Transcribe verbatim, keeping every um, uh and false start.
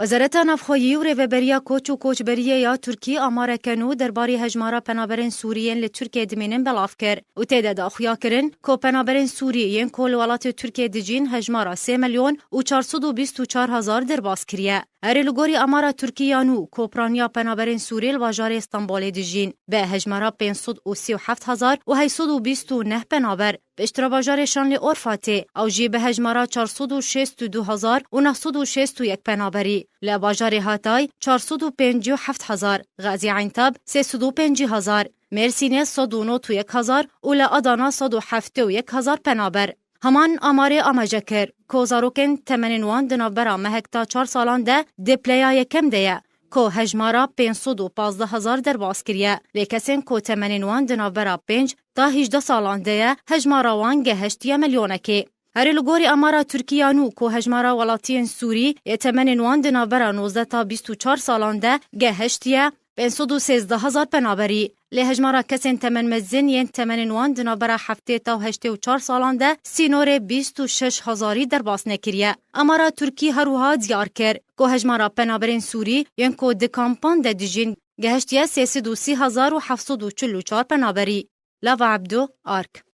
Wezareta Navxweyî û Rêveberiya Koç û Koçberiyê ya Tirkî amareke nû derbarê hejmara penaberên Sûrî yên li Tirkiyê dimînin belav kir û tê de daxuya kirin ku penaberên Sûrî yên ku li welatê Tirkiyê dijîn hejmara sê milyon û çar sed û bîst û çar hezar derbas kiriye. Erê, li gorî amara Tirkî ya nû, kopraniya penaberên Sûrî li bajarê Stenbolê dijîn bi hejmara pênc sed û sî û heft hezar û heyt sed û bîst û neh penaber, piştre bajarê Şanlîorfa tê, ew jî bi hejmara çar sed û şêst û du hezar û neh sed û şêst û yek penaberî, li bajarê Hatay çar sed û pêncî û heft hezar, Gaziantep sê sed û pêncî hezar, Mêrsînê sed û nod û yek hezar û li Adana sed û heftê û yek hezar penaber. Heman amarê amaje kir ku zarokên temenên wan di navbera mehek ta çar salan de di pileya yekem de ye, ku hejmara pênc sed û pazdeh hezar derbas kiriye, lê kesên ku temenên wan di navbera pênc ta hîjdeh salan de ye, hejmara wan gehiştiye milyonekê. Herê li gorî amara Tirkî ya nû, ku hejmara welatiyên Sûrî yê temenên wan di navbera nozdeh ta bîst û çar salan de gehiştiye pênc sed û sêzdeh hezar penaberî. Lê hejmara kesên temenmezin yên temenên wan di navbera heftê ta heştê û çar salan de sînorê bîst û şeş hezarî derbas nekiriye. Amara Tirkî her wiha diyar kir ku hejmara penaberên Sûrî yên ku di kampan de dijîn gehiştiye sê sed û sî hezar û heft sed û çil û çar penaberî. Lava Ebdo, Ark.